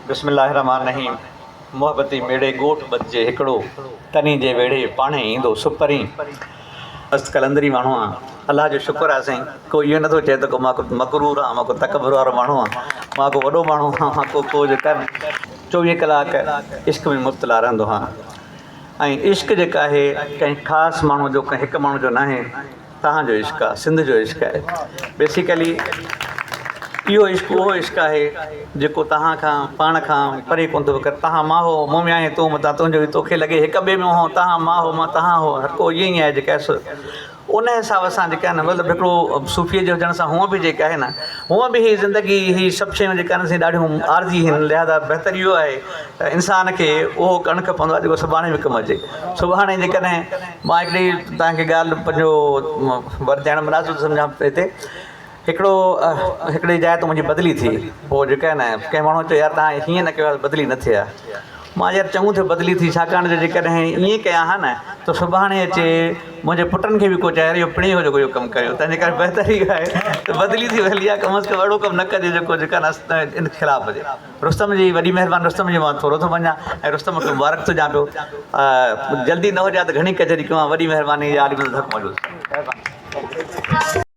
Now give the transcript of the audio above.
بسم الله الرحمٰن الرحيم محبتي ميڙي ڳوٺ ٻڌجي هڪڙو تني جي ويڙهي پاڻهي ايندو سپرين. مست قلندري ماڻهو آن الله جو شڪر آ سائين ڪو اهو نٿو چئي ته ڪو مان ڪو مغرور آن مان ڪو تڪبر وارو ماڻهو آن مان ڪو وڏو ماڻهو آن مان ڪو ڪو جو ڪر 24 ڪلاڪ عشق ۾ مبتلا رهندو هان ۽ عشق جيڪا آهي ڪنهن خاص ماڻهو جو ڪنهن هڪ ماڻهو جو ناهي توهان جو عشق آ، سنڌ جو عشق آهي. بيسيڪلي اهو عشق اهو عشق آهي جيڪو توهان کان پاڻ کان پري ڪونه ٿو ڪري. توهان مان هو، مون ۾ آهين تون متان تنهنجو ئي توکي لڳي هڪ ٻئي ۾ هو، توهان مان هو، مان توهان هو، هر ڪو ائين ئي آهي جيڪا سو ان حساب سان جيڪا آهي نه مطلب هڪڙو صوفيء جي هجڻ سان هونء به جيڪا آهي نه هونء به هي زندگي هي سڀ شيون جيڪا آهن سي ڏاڍيون عارضي آهن لهٰذا بهتر اهو آهي ته انسان کي اهو ڪرڻ کپندو آهي جيڪو سڀاڻي به ڪم اچي. سڀاڻي جيڪڏهن مان هڪڙي توهان کي ڳالهه پنهنجو ورجائڻ مناسب ٿو سمجهان هتي هڪڙو هڪڙي جاء تي منهنجي بدلي ٿي پوء جيڪا آهي نه ڪنهن ماڻهو چيو يار توهان هيئن نه ڪيو ها بدلي نه ٿئي ها مان يار چڱو ٿيو بدلي ٿي ڇاڪاڻ جو جيڪڏهن ائين ڪيان ها نه ته سڀاڻي اچي منهنجي پٽن کي به ڪو چئي يار اهو پڻهين هو جيڪو اهو ڪم ڪيو تنهنجي ڪري بهتر اهو آهي ته بدلي ٿي هلي آهي ڪم از ڪم اهڙو ڪم نه ڪجي جيڪو جيڪا نه ان خلاف هجي. رستم جي وڏي مهرباني رستم جي مان ٿورو ٿو مڃان ۽ رستم کي مبارڪ ٿو ڏيان پيو جلدي نه هجي ها ته گهڻي ڪچهري ڪيون ها وڏي مهرباني يا علي مدد حق موجود. مهرباني.